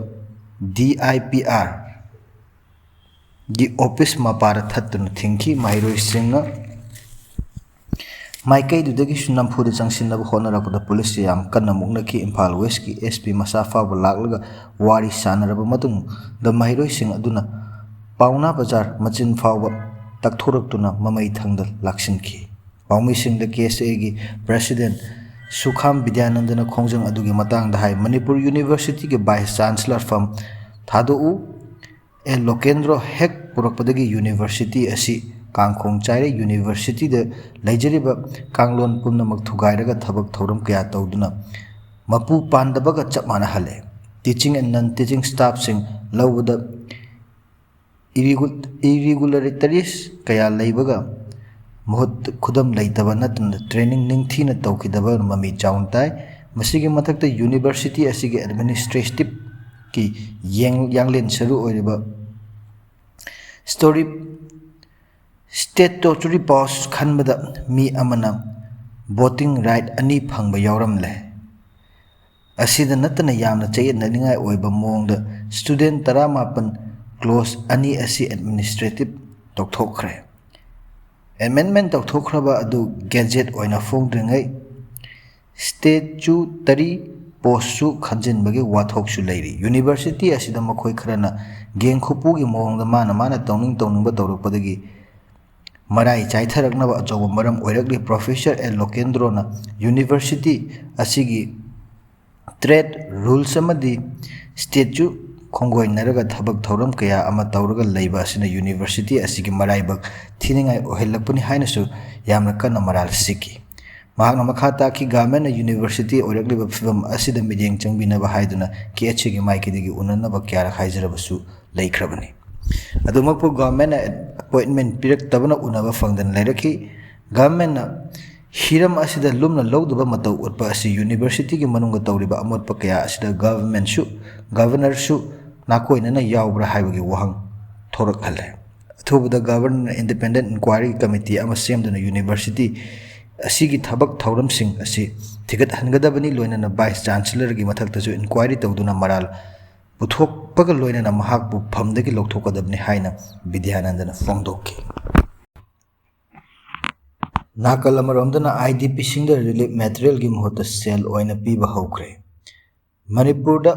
ꯗꯤ ꯑꯥꯏ ꯄꯤ ꯑꯥꯔ ꯒꯤ ꯑꯣꯐꯤꯁ ꯃꯄꯥꯗ ꯊꯠꯇꯨꯅ ꯊꯤꯡꯈꯤ꯫ ꯃꯍꯩꯔꯣꯏꯁꯤꯡꯅ ꯃꯥꯏꯀꯩꯗꯨꯗꯒꯤꯁꯨ ꯅꯝꯐꯨꯗ ꯆꯪꯁꯤꯟꯅꯕ ꯍꯣꯠꯅꯔꯛꯄꯗ ꯄꯨꯂꯤꯁꯁꯤ ꯌꯥꯝ ꯀꯟꯅ ꯃꯨꯛꯅꯈꯤ꯫ ꯏꯝꯐꯥꯜ ꯋꯦꯁꯀꯤ ꯑꯦꯁ ꯄꯤ ꯃꯁꯥ ꯐꯥꯎꯕ ꯂꯥꯛꯂꯒ ꯋꯥꯔꯤ ꯁꯥꯟꯅꯔꯕ ꯃꯇꯨꯡꯗ ꯃꯍꯩꯔꯣꯏꯁꯤꯡ ꯑꯗꯨꯅ ꯄꯥꯎꯅꯥ ꯕꯖꯥꯔ ꯃꯆꯤꯟ ꯐꯥꯎꯕ ꯇꯛꯊꯣꯔꯛꯇꯨꯅ ꯃꯃꯩ ꯊꯪꯗ ꯂꯥꯛꯁꯤꯟꯈꯤ꯫ ꯄꯥꯎꯃꯤꯁꯤꯡꯗ ꯀꯦ ꯑꯦꯁ ꯑꯦꯒꯤ ꯄ꯭ꯔꯦꯁꯤꯗꯦꯟꯠ ꯁꯨꯈꯥꯝ ꯕꯤꯗ꯭ꯌꯥꯅꯟꯗꯅ ꯈꯣꯡꯖꯪ ꯑꯗꯨꯒꯤ ꯃꯇꯥꯡꯗ ꯍꯥꯏ, ꯃꯅꯤꯄꯨꯔ ꯌꯨꯅꯤꯚꯔꯁꯤꯇꯤꯒꯤ ꯚꯥꯏꯁ ꯆꯥꯟꯁꯦꯂꯔ ꯐꯝ ꯊꯥꯗꯣꯛꯎ, ꯑꯦ ꯂꯣꯀꯦꯟꯗ꯭ꯔꯣ ꯍꯦꯛ ꯄꯨꯔꯛꯄꯗꯒꯤ ꯌꯨꯅꯤꯚꯔꯁꯤꯇꯤ ꯑꯁꯤ ꯀꯥꯡꯈꯣꯡ ꯆꯥꯏꯔꯦ꯫ ꯌꯨꯅꯤꯚꯔꯁꯤꯇꯤꯗ ꯂꯩꯖꯔꯤꯕ ꯀꯥꯡꯂꯣꯟ ꯄꯨꯝꯅꯃꯛ ꯊꯨꯒꯥꯏꯔꯒ ꯊꯕꯛ ꯊꯧꯔꯝ ꯀꯌꯥ ꯇꯧꯗꯨꯅ ꯃꯄꯨ ꯄꯥꯟꯗꯕꯒ ꯆꯞ ꯃꯥꯟꯅꯍꯜꯂꯦ꯫ ꯇꯤꯆꯤꯡ ꯑꯦꯟ ꯅꯟ ꯇꯤꯆꯤꯡ ꯁ꯭ꯇꯥꯐꯁꯤꯡ ꯂꯧꯕꯗ ꯏꯔꯤꯒꯨ-, ꯏꯔꯤꯒꯨꯂꯔꯤꯇꯔꯤꯁ ꯀꯌꯥ ꯂꯩꯕꯒ ꯃꯍꯨꯠ ꯈꯨꯗꯝ ꯂꯩꯇꯕ ꯅꯠꯇꯅ ꯇ꯭ꯔꯦꯅꯤꯡ ꯅꯤꯡꯊꯤꯅ ꯇꯧꯈꯤꯗꯕ ꯃꯃꯤ ꯆꯥꯎꯅ ꯇꯥꯏ꯫ ꯃꯁꯤꯒꯤ ꯃꯊꯛꯇ ꯌꯨꯅꯤꯚꯔꯁꯤꯇꯤ ꯑꯁꯤꯒꯤ ꯑꯦꯗꯃꯤꯅꯤꯁꯇ꯭ꯔꯦꯇꯤꯚꯀꯤ ꯌꯦꯡ-, ꯌꯥꯡꯂꯦꯟ ꯁꯔꯨ ꯑꯣꯏꯔꯤꯕ ꯁ꯭ꯇꯣꯔꯤ, ꯁ꯭ꯇꯦꯇꯨꯇꯣꯔꯤ ꯄꯣꯁ ꯈꯟꯕꯗ ꯃꯤ ꯑꯃꯅ ꯚꯣꯇꯤꯡ ꯔꯥꯏꯠ ꯑꯅꯤ ꯐꯪꯕ ꯌꯥꯎꯔꯝꯂꯦ꯫ ꯑꯁꯤꯗ ꯅꯠꯇꯅ ꯌꯥꯝꯅ ꯆꯌꯦꯠꯅꯅꯤꯡꯉꯥꯏ ꯑꯣꯏꯕ ꯃꯑꯣꯡꯗ ꯁ꯭ꯇꯨꯗꯦꯟꯠ ꯇꯔꯥꯃꯥꯄꯟ ꯀ꯭ꯂꯣꯖ ꯑꯅꯤ ꯑꯁꯤ ꯑꯦꯗꯃꯤꯅꯤꯁꯇ꯭ꯔꯦꯇꯤꯚ ꯇꯧꯊꯣꯛꯈ꯭ꯔꯦ꯫ ꯑꯦꯃꯦꯟꯗꯃꯦꯟꯠ ꯇꯧꯊꯣꯛꯈ꯭ꯔꯕ ꯑꯗꯨ ꯒꯦꯖꯦꯠ ꯑꯣꯏꯅ ꯐꯣꯡꯗ꯭ꯔꯤꯉꯩ ꯁ꯭ꯇꯦꯇꯨꯇꯣꯔꯤ ꯄꯣꯁꯁꯨ ꯈꯟꯖꯤꯟꯕꯒꯤ ꯋꯥꯊꯣꯛꯁꯨ ꯂꯩꯔꯤ꯫ ꯌꯨꯅꯤꯚꯔꯁꯤꯇꯤ ꯑꯁꯤꯗ ꯃꯈꯣꯏ ꯈꯔꯅ ꯒꯦꯡ ꯈꯨꯄꯨꯒꯤ ꯃꯑꯣꯡꯗ ꯃꯥꯅ ꯃꯥꯅ ꯇꯧꯅꯤꯡ ꯇꯧꯅꯤꯡꯕ ꯇꯧꯔꯛꯄꯗꯒꯤ ꯃꯔꯥꯏ ꯆꯥꯏꯊꯔꯛꯅꯕ ꯑꯆꯧꯕ ꯃꯔꯝ ꯑꯣꯏꯔꯛꯂꯤ꯫ ꯄ꯭ꯔꯣꯐꯦꯁꯔ ꯑꯦꯜ ꯂꯣꯀꯦꯟꯗ꯭ꯔꯣꯅ ꯌꯨꯅꯤꯚꯔꯁꯤꯇꯤ ꯑꯁꯤꯒꯤ ꯇ꯭ꯔꯦꯠ ꯔꯨꯜꯁ ꯑꯃꯗꯤ ꯁ꯭ꯇꯦꯠꯁꯨ ꯈꯣꯡꯒꯣꯏꯅꯔꯒ ꯊꯕꯛ ꯊꯧꯔꯝ ꯀꯌꯥ ꯑꯃ ꯇꯧꯔꯒ ꯂꯩꯕ ꯑꯁꯤꯅ ꯌꯨꯅꯤꯚꯔꯁꯤꯇꯤ ꯑꯁꯤꯒꯤ ꯃꯔꯥꯏꯕꯛ ꯊꯤꯅꯤꯡꯉꯥꯏ ꯑꯣꯏꯍꯜꯂꯛꯄꯅꯤ ꯍꯥꯏꯅꯁꯨ ꯌꯥꯝꯅ ꯀꯟꯅ ꯃꯔꯥꯜ ꯁꯤꯛꯈꯤ꯫ ꯃꯍꯥꯛꯅ ꯃꯈꯥ ꯇꯥꯈꯤ, "ꯒꯚꯔꯟꯃꯦꯟꯅ ꯌꯨꯅꯤꯚꯔꯁꯤꯇꯤ ꯑꯣꯏꯔꯛꯂꯤꯕ ꯐꯤꯕꯝ ꯑꯁꯤꯗ ꯃꯤꯠꯌꯦꯡ ꯆꯪꯕꯤꯅꯕ ꯍꯥꯏꯗꯨꯅ ꯀꯦ ꯑꯩꯆ ꯁꯤꯒꯤ ꯃꯥꯏꯀꯩꯗꯒꯤ ꯎꯅꯅꯕ ꯀꯌꯥꯔꯛ ꯍꯥꯏꯖꯔꯕꯁꯨ ꯂꯩꯈ꯭ꯔꯕꯅꯤ꯫ ꯑꯗꯨꯃꯛꯄꯨ ꯒꯚꯔꯟꯃꯦꯟꯅ ꯑꯦꯄꯣꯏꯟꯃꯦꯟ ꯄꯤꯔꯛꯇꯕꯅ ꯎꯅꯕ ꯐꯪꯗꯅ ꯂꯩꯔꯛꯈꯤ꯫ ꯒꯚꯔꯟꯃꯦꯟꯅ ꯍꯤꯔꯝ ꯑꯁꯤꯗ ꯂꯨꯝꯅ ꯂꯧꯗꯕ ꯃꯇꯧ ꯎꯠꯄ ꯑꯁꯤ ꯌꯨꯅꯤꯚꯔꯁꯤꯇꯤꯒꯤ ꯃꯅꯨꯡꯗ ꯇꯧꯔꯤꯕ ꯑꯃꯣꯠꯄ ꯀꯌꯥ ꯑꯁꯤꯗ ꯒꯚꯔꯟꯃꯦꯟꯁꯨ, ꯒꯚꯔꯅꯔꯁꯨ ꯅꯥꯀꯣꯏꯅꯅ ꯌꯥꯎꯕ꯭ꯔꯥ ꯍꯥꯏꯕꯒꯤ ꯋꯥꯍꯪ ꯊꯣꯔꯛꯍꯜꯂꯦ꯫ ꯑꯊꯨꯕꯗ ꯒꯚꯔꯟꯃꯦꯟꯅ ꯏꯟꯗꯤꯄꯦꯟꯗꯦꯟ ꯏꯟꯀ꯭ꯋꯥꯏꯔꯤ ꯀꯃꯤꯇꯤ ꯑꯃ ꯁꯦꯝꯗꯨꯅ ꯌꯨꯅꯤꯚꯔꯁꯤꯇꯤ ꯑꯁꯤꯒꯤ ꯊꯕꯛ ꯊꯧꯔꯝꯁꯤꯡ ꯑꯁꯤ ꯊꯤꯒꯠꯍꯟꯒꯗꯕꯅꯤ, ꯂꯣꯏꯅꯅ ꯚꯥꯏꯁ ꯆꯥꯟꯁꯦꯂꯔꯒꯤ ꯃꯊꯛꯇꯁꯨ ꯏꯟꯀ꯭ꯋꯥꯏꯔꯤ ꯇꯧꯗꯨꯅ ꯃꯔꯥꯜ ꯄꯨꯊꯣꯛꯄꯒ ꯂꯣꯏꯅꯅ ꯃꯍꯥꯛꯄꯨ ꯐꯝꯗꯒꯤ ꯂꯧꯊꯣꯛꯀꯗꯕꯅꯤ" ꯍꯥꯏꯅ ꯕꯤꯗ꯭ꯌꯥꯅꯟꯗꯅ ꯐꯣꯡꯗꯣꯛꯈꯤ꯫ ꯅꯥꯀꯜ ꯑꯃꯔꯣꯝꯗꯅ IDPꯁꯤꯡꯗ ꯔꯤꯂꯤꯐ ꯃꯦꯇꯔꯤꯌꯦꯜꯒꯤ ꯃꯍꯨꯠꯇ ꯁꯦꯜ ꯑꯣꯏꯅ ꯄꯤꯕ ꯍꯧꯈ꯭ꯔꯦ꯫ ꯃꯅꯤꯄꯨꯔꯗ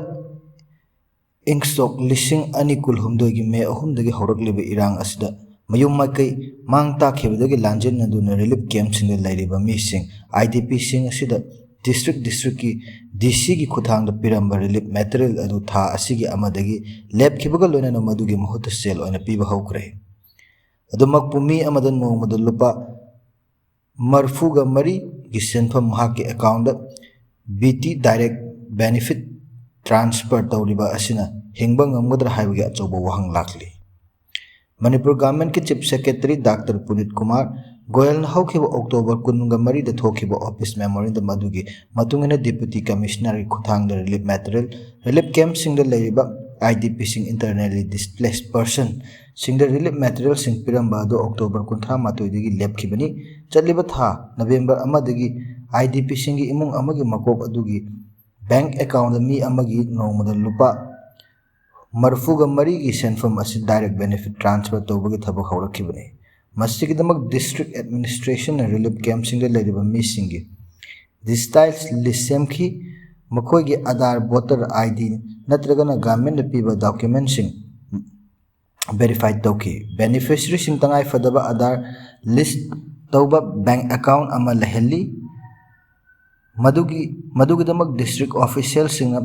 ꯏꯪ ꯁꯣꯛ ꯂꯤꯁꯤꯡ ꯑꯅꯤ ꯀꯨꯟꯍꯨꯝꯗꯣꯏꯒꯤ ꯃꯦ ꯑꯍꯨꯝꯗꯒꯤ ꯍꯧꯔꯛꯂꯤꯕ ꯏꯔꯥꯡ ꯑꯁꯤꯗ ꯃꯌꯨꯝ ꯃꯀꯩ ꯃꯥꯡ ꯇꯥꯛꯈꯤꯕꯗꯒꯤ ꯂꯥꯟꯖꯦꯟꯅꯗꯨꯅ ꯔꯤꯂꯤꯐ ꯀꯦꯝꯞꯁꯤꯡꯗ ꯂꯩꯔꯤꯕ ꯃꯤꯁꯤꯡ, IDPꯁꯤꯡ ꯑꯁꯤꯗ ꯗꯤꯁꯇ꯭ꯔꯤꯛ ꯗꯤꯁꯇ꯭ꯔꯤꯛꯀꯤ DCꯒꯤ ꯈꯨꯠꯊꯥꯡꯗ ꯄꯤꯔꯝꯕ ꯔꯤꯂꯤꯐ ꯃꯦꯇꯔꯤꯌꯦꯜ ꯑꯗꯨ ꯊꯥ ꯑꯁꯤꯒꯤ ꯑꯃꯗꯒꯤ ꯂꯦꯞꯈꯤꯕꯒ ꯂꯣꯏꯅꯅ ꯃꯗꯨꯒꯤ ꯃꯍꯨꯠꯇ ꯁꯦꯜ ꯑꯣꯏꯅ ꯄꯤꯕ ꯍꯧꯈ꯭ꯔꯦ꯫ ꯑꯗꯨꯃꯛꯄꯨ ꯃꯤ ꯑꯃꯗ ꯅꯣꯡꯃꯗ ꯂꯨꯄꯥ ꯃꯔꯤꯐꯨꯒ ꯃꯔꯤꯒꯤ ꯁꯦꯟꯐꯝ ꯃꯍꯥꯛꯀꯤ ꯑꯦꯀꯥꯎꯟꯗ BT Direct Benefit transfer ꯇꯧꯔꯤꯕ ꯑꯁꯤꯅ ꯍꯤꯡꯕ ꯉꯝꯒꯗ꯭ꯔꯥ ꯍꯥꯏꯕꯒꯤ ꯑꯆꯧꯕ ꯋꯥꯍꯪ ꯂꯥꯛꯂꯤ꯫ ꯃꯅꯤꯄꯨꯔ ꯒꯚꯔꯟꯃꯦꯟꯠꯀꯤ chief secretary doctor Puneet Kumar ꯒꯣꯌꯜꯅ ꯍꯧꯈꯤꯕ ꯑꯣꯛꯇꯣꯕꯔ ꯀꯨꯟꯒ ꯃꯔꯤꯗ ꯊꯣꯛꯈꯤꯕ ꯑꯣꯐꯤꯁ ꯃꯦꯃꯣꯔꯦꯟꯗꯝ ꯑꯗꯨꯒꯤ ꯃꯇꯨꯡ ꯏꯟꯅ ꯗꯤꯄꯨꯇꯤ ꯀꯃꯤꯁꯅꯔꯒꯤ ꯈꯨꯠꯊꯥꯡꯗ ꯔꯤꯂꯤꯐ ꯃꯦꯇꯔꯤꯌꯦꯜ, ꯔꯤꯂꯤꯐ ꯀꯦꯝꯞꯁꯤꯡꯗ ꯂꯩꯔꯤꯕ IDPꯁꯤꯡ, internally displaced personꯁꯤꯡꯗ ꯔꯤꯂꯤꯐ ꯃꯦꯇꯔꯤꯌꯦꯜꯁꯤꯡ ꯄꯤꯔꯝꯕ ꯑꯗꯨ ꯑꯣꯛꯇꯣꯕꯔ ꯀꯨꯟꯊ꯭ꯔꯥ ꯃꯥꯊꯣꯏꯗꯒꯤ ꯂꯦꯞꯈꯤꯕꯅꯤ꯫ ꯆꯠꯂꯤꯕ ꯊꯥ ꯅꯕꯦꯝꯕꯔ ꯑꯃꯗꯒꯤ IDPꯁꯤꯡꯒꯤ ꯏꯃꯨꯡ ꯑꯃꯒꯤ ꯃꯀꯣꯛ ꯑꯗꯨꯒꯤ ꯕꯦꯡꯛ ꯑꯦꯀꯥꯎꯟꯗ ꯃꯤ ꯑꯃꯒꯤ ꯅꯣꯡꯃꯗ ꯂꯨꯄꯥ ꯃꯔꯤꯐꯨꯒ ꯃꯔꯤꯒꯤ ꯁꯦꯟꯐꯝ ꯑꯁꯤ direct benefit transfer ꯇꯧꯕꯒꯤ ꯊꯕꯛ ꯍꯧꯔꯛꯈꯤꯕꯅꯤ꯫ ꯃꯁꯤꯒꯤꯗꯃꯛ ꯗꯤꯁꯇ꯭ꯔꯤꯛ ꯑꯦꯗꯃꯤꯅꯤꯁꯇ꯭ꯔꯦꯁꯟꯅ ꯔꯤꯂꯤꯐ ꯀꯦꯝꯞꯁꯤꯡꯗ ꯂꯩꯔꯤꯕ ꯃꯤꯁꯤꯡꯒꯤ digitized list ꯁꯦꯝꯈꯤ꯫ ꯃꯈꯣꯏꯒꯤ ꯑꯥꯙꯥꯔ, ꯚꯣꯇꯔ ID ꯅꯠꯇ꯭ꯔꯒꯅ ꯒꯚꯔꯟꯃꯦꯟꯠꯅ ꯄꯤꯕ ꯗꯣꯀ꯭ꯌꯨꯃꯦꯟꯠꯁꯤꯡ ꯚꯦꯔꯤꯐꯥꯏ ꯇꯧꯈꯤ꯫ ꯕꯦꯅꯤꯐꯤꯁꯔꯤꯁꯤꯡ ꯇꯉꯥꯏ ꯐꯗꯕ ꯑꯥꯙꯥꯔ ꯂꯤꯁ ꯇꯧꯕ ꯕꯦꯡꯛ ꯑꯦꯀꯥꯎꯟ ꯑꯃ ꯂꯩꯍꯜꯂꯤ꯫ ꯃꯗꯨꯒꯤ ꯃꯗꯨꯒꯤꯗꯃꯛ ꯗꯤꯁꯇ꯭ꯔꯤꯛ ꯑꯣꯐꯤꯁꯤꯌꯦꯜꯁꯤꯡꯅ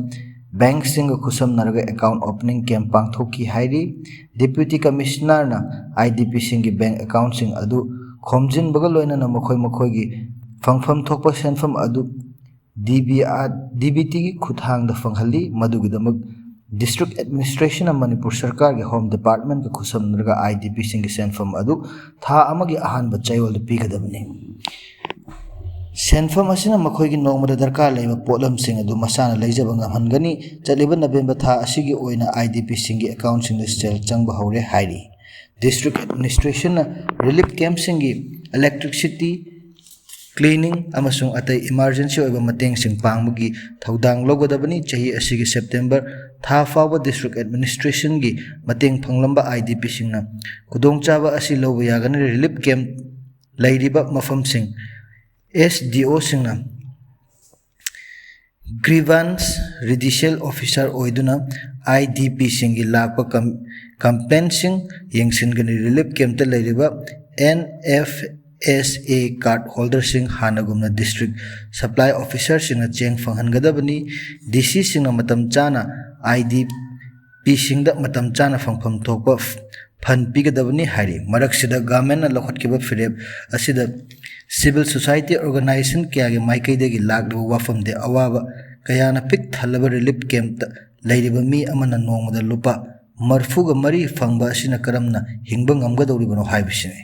ꯕꯦꯡꯛꯁꯤꯡꯒ ꯈꯨꯠꯁꯝꯅꯔꯒ ꯑꯦꯀꯥꯎꯟ ꯑꯣꯄꯅꯤꯡ ꯀꯦꯝꯞ ꯄꯥꯡꯊꯣꯛꯈꯤ ꯍꯥꯏꯔꯤ꯫ ꯗꯤꯄ꯭ꯌꯨꯇꯤ ꯀꯃꯤꯁꯅꯔꯅ ꯑꯥꯏ ꯗꯤ ꯄꯤꯁꯤꯡꯒꯤ ꯕꯦꯡꯛ ꯑꯦꯀꯥꯎꯟꯁꯤꯡ ꯑꯗꯨ ꯈꯣꯝꯖꯤꯟꯕꯒ ꯂꯣꯏꯅꯅ ꯃꯈꯣꯏ ꯃꯈꯣꯏꯒꯤ ꯐꯪꯐꯝ ꯊꯣꯛꯄ ꯁꯦꯟꯐꯝ ꯑꯗꯨ D B R D B ꯇꯤꯒꯤ ꯈꯨꯠꯊꯥꯡꯗ ꯐꯪꯍꯜꯂꯤ꯫ ꯃꯗꯨꯒꯤꯗꯃꯛ ꯗꯤꯁꯇ꯭ꯔꯤꯛ ꯑꯦꯗꯃꯤꯅꯤꯁꯇ꯭ꯔꯦꯁꯟꯅ ꯃꯅꯤꯄꯨꯔ ꯁꯔꯀꯥꯔꯒꯤ ꯍꯣꯝ ꯗꯤꯄꯥꯔꯠꯃꯦꯟꯠꯀ ꯈꯨꯠꯁꯝꯅꯔꯒ ꯑꯥꯏ ꯗꯤ ꯄꯤꯁꯤꯡꯒꯤ ꯁꯦꯟꯐꯝ ꯑꯗꯨ ꯊꯥ ꯑꯃꯒꯤ ꯑꯍꯥꯟꯕ ꯆꯌꯣꯜꯗ ꯄꯤꯒꯗꯕꯅꯤ꯫ ꯁꯦꯟꯐꯝ ꯑꯁꯤꯅ ꯃꯈꯣꯏꯒꯤ ꯅꯣꯡꯃꯗ ꯗꯔꯀꯥꯔ ꯂꯩꯕ ꯄꯣꯠꯂꯝꯁꯤꯡ ꯑꯗꯨ ꯃꯁꯥꯅ ꯂꯩꯖꯕ ꯉꯝꯍꯟꯒꯅꯤ꯫ ꯆꯠꯂꯤꯕ ꯅꯕꯦꯝꯕꯔ ꯊꯥ ꯑꯁꯤꯒꯤ ꯑꯣꯏꯅ ꯑꯥꯏ ꯗꯤ ꯄꯤꯁꯤꯡꯒꯤ ꯑꯦꯀꯥꯎꯟꯁꯤꯡꯗ ꯁꯦꯜ ꯆꯪꯕ ꯍꯧꯔꯦ ꯍꯥꯏꯔꯤ꯫ ꯗꯤꯁꯇ꯭ꯔꯤꯛ ꯑꯦꯗꯃꯤꯅꯤꯁꯇ꯭ꯔꯦꯁꯟꯅ ꯔꯤꯂꯤꯐ ꯀꯦꯝꯞꯁꯤꯡꯒꯤ ꯏꯂꯦꯛꯇ꯭ꯔꯤꯛꯁꯤꯇꯤ, ꯀ꯭ꯂꯤꯅꯤꯡ ꯑꯃꯁꯨꯡ ꯑꯇꯩ ꯏꯃꯥꯔꯖꯦꯟꯁꯤ ꯑꯣꯏꯕ ꯃꯇꯦꯡꯁꯤꯡ ꯄꯥꯡꯕꯒꯤ ꯊꯧꯗꯥꯡ ꯂꯧꯒꯗꯕꯅꯤ꯫ ꯆꯍꯤ ꯑꯁꯤꯒꯤ ꯁꯦꯞꯇꯦꯝꯕꯔ ꯊꯥ ꯐꯥꯎꯕ ꯗꯤꯁꯇ꯭ꯔꯤꯛ ꯑꯦꯗꯃꯤꯅꯤꯁꯇ꯭ꯔꯦꯁꯟꯒꯤ ꯃꯇꯦꯡ ꯐꯪꯂꯝꯕ ꯑꯥꯏ ꯗꯤ ꯄꯤꯁꯤꯡꯅ ꯈꯨꯗꯣꯡꯆꯥꯕ ꯑꯁꯤ ꯂꯧꯕ ꯌꯥꯒꯅꯤ꯫ ꯔꯤꯂꯤꯐ ꯀꯦꯝꯞ ꯂꯩꯔꯤꯕ ꯃꯐꯝꯁꯤꯡ ꯑꯦꯁ ꯗꯤ ꯑꯣꯁꯤꯡꯅ ꯒ꯭ꯔꯤꯚꯥꯟꯁ ꯔꯤꯗꯤꯁꯦꯜ ꯑꯣꯐꯤꯁꯥꯔ ꯑꯣꯏꯗꯨꯅ ꯑꯥꯏ ꯗꯤ ꯄꯤꯁꯤꯡꯒꯤ ꯂꯥꯛꯄ ꯀꯝ-, ꯀꯝꯄ꯭ꯂꯦꯟꯁꯤꯡ ꯌꯦꯡꯁꯤꯟꯒꯅꯤ꯫ ꯔꯤꯂꯤꯐ ꯀꯦꯝꯞꯇ ꯂꯩꯔꯤꯕ N F S A card ꯍꯣꯜꯗꯔꯁꯤꯡ ꯍꯥꯟꯅꯒꯨꯝꯅ ꯗꯤꯁꯇ꯭ꯔꯤꯛ ꯁꯄ꯭ꯂꯥꯏ ꯑꯣꯐꯤꯁꯥꯔꯁꯤꯡꯅ ꯆꯦꯡ ꯐꯪꯍꯟꯒꯗꯕꯅꯤ꯫ ꯗꯤ ꯁꯤꯁꯤꯡꯅ ꯃꯇꯝ ꯆꯥꯅ ꯑꯥꯏ ꯗꯤ ꯄꯤꯁꯤꯡꯗ ꯃꯇꯝ ꯆꯥꯅ ꯐꯪꯐꯝ ꯊꯣꯛꯄ ꯐꯟ ꯄꯤꯒꯗꯕꯅꯤ ꯍꯥꯏꯔꯤ꯫ ꯃꯔꯛꯁꯤꯗ ꯒꯚꯔꯟꯃꯦꯟꯠꯅ ꯂꯧꯈꯠꯈꯤꯕ ꯐꯤꯔꯦꯞ ꯑꯁꯤꯗ ꯁꯤꯚꯤꯜ ꯁꯣꯁꯥꯏꯇꯤ ꯑꯣꯔꯒꯅꯥꯏꯖꯦꯁꯟ ꯀꯌꯥꯒꯤ ꯃꯥꯏꯀꯩꯗꯒꯤ ꯂꯥꯛꯂꯤꯕ ꯋꯥꯐꯝꯗꯤ ꯑꯋꯥꯕ ꯀꯌꯥꯅ ꯄꯤꯛ ꯊꯜꯂꯕ ꯔꯤꯂꯤꯐ ꯀꯦꯝꯞꯇ ꯂꯩꯔꯤꯕ ꯃꯤ ꯑꯃꯅ ꯅꯣꯡꯃꯗ ꯂꯨꯄꯥ ꯃꯔꯤꯐꯨꯒ ꯃꯔꯤ ꯐꯪꯕ ꯑꯁꯤꯅ ꯀꯔꯝꯅ ꯍꯤꯡꯕ ꯉꯝꯒꯗꯧꯔꯤꯕꯅꯣ ꯍꯥꯏꯕꯁꯤꯅꯤ꯫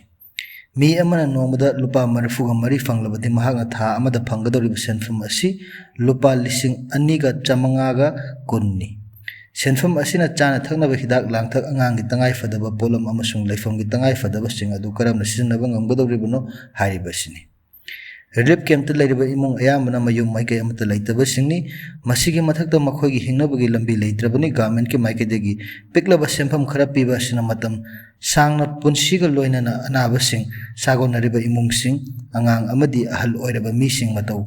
ꯃꯤ ꯑꯃꯅ ꯅꯣꯡꯃꯗ ꯂꯨꯄꯥ ꯃꯔꯤꯐꯨꯒ ꯃꯔꯤ ꯐꯪꯂꯕꯗꯤ ꯃꯍꯥꯛꯅ ꯊꯥ ꯑꯃꯗ ꯐꯪꯒꯗꯧꯔꯤꯕ ꯁꯦꯟꯐꯝ ꯑꯁꯤ ꯂꯨꯄꯥ ꯂꯤꯁꯤꯡ ꯑꯅꯤꯒ ꯆꯥꯃꯉꯥꯒ ꯀꯨꯟꯅꯤ꯫ ꯁꯦꯟꯐꯝ ꯑꯁꯤꯅ ꯆꯥꯅ ꯊꯛꯅꯕ ꯍꯤꯗꯥꯛ ꯂꯥꯡꯊꯛ, ꯑꯉꯥꯡꯒꯤ ꯇꯉꯥꯏ ꯐꯗꯕ ꯄꯣꯠꯂꯝ ꯑꯃꯁꯨꯡ ꯂꯩꯐꯝꯒꯤ ꯇꯉꯥꯏ ꯐꯗꯕꯁꯤꯡ ꯑꯗꯨ ꯀꯔꯝꯅ ꯁꯤꯖꯤꯟꯅꯕ ꯉꯝꯒꯗꯧꯔꯤꯕꯅꯣ ꯍꯥꯏꯔꯤꯕꯁꯤꯅꯤ꯫ ꯔꯤꯂꯤꯐ ꯀꯦꯝꯞꯇ ꯂꯩꯔꯤꯕ ꯏꯃꯨꯡ ꯑꯌꯥꯝꯕꯅ ꯃꯌꯨꯝ ꯃꯥꯏꯀꯩ ꯑꯃꯠꯇ ꯂꯩꯇꯕꯁꯤꯡꯅꯤ꯫ ꯃꯁꯤꯒꯤ ꯃꯊꯛꯇ ꯃꯈꯣꯏꯒꯤ ꯍꯤꯡꯅꯕꯒꯤ ꯂꯝꯕꯤ ꯂꯩꯇ꯭ꯔꯕꯅꯤ꯫ ꯒꯚꯔꯟꯃꯦꯟꯠꯀꯤ ꯃꯥꯏꯀꯩꯗꯒꯤ ꯄꯤꯛꯂꯕ ꯁꯦꯟꯐꯝ ꯈꯔ ꯄꯤꯕ ꯑꯁꯤꯅ ꯃꯇꯝ ꯁꯥꯡꯅ ꯄꯨꯟꯁꯤꯒ ꯂꯣꯏꯅꯅ ꯑꯅꯥꯕꯁꯤꯡ, ꯁꯥꯒꯣꯟꯅꯔꯤꯕ ꯏꯃꯨꯡꯁꯤꯡ, ꯑꯉꯥꯡ ꯑꯃꯗꯤ ꯑꯍꯜ ꯑꯣꯏꯔꯕ ꯃꯤꯁꯤꯡ ꯃꯇꯧ,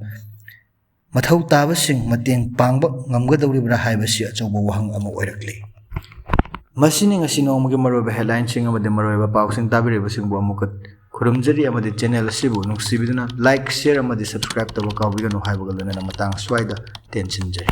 ꯃꯊꯧ ꯇꯥꯕꯁꯤꯡ ꯃꯇꯦꯡ ꯄꯥꯡꯕ ꯉꯝꯒꯗꯧꯔꯤꯕ꯭ꯔꯥ ꯍꯥꯏꯕꯁꯤ ꯑꯆꯧꯕ ꯋꯥꯍꯪ ꯑꯃ ꯑꯣꯏꯔꯛꯂꯤ꯫ ꯃꯁꯤꯅꯤ ꯉꯁꯤ ꯅꯣꯡꯃꯒꯤ ꯃꯔꯨꯑꯣꯏꯕ headlineꯁꯤꯡ ꯑꯃꯗꯤ ꯃꯔꯨꯑꯣꯏꯕ ꯄꯥꯎꯁꯤꯡ꯫ ꯇꯥꯕꯤꯔꯤꯕꯁꯤꯡꯕꯨ ꯑꯃꯨꯛꯀ ꯈꯨꯔꯨꯝꯖꯔꯤ ꯑꯃꯗꯤ channel ꯑꯁꯤꯕꯨ ꯅꯨꯡꯁꯤꯕꯤꯗꯨꯅ like, share ꯑꯃꯗꯤ subscribe ꯇꯧꯕ ꯀꯥꯎꯕꯤꯒꯅꯨ ꯍꯥꯏꯕꯒ ꯂꯣꯏꯅꯅ ꯃꯇꯥꯡ ꯑꯁ꯭ꯋꯥꯏꯗ ꯇꯦꯟꯁꯤꯟꯖꯔꯤ꯫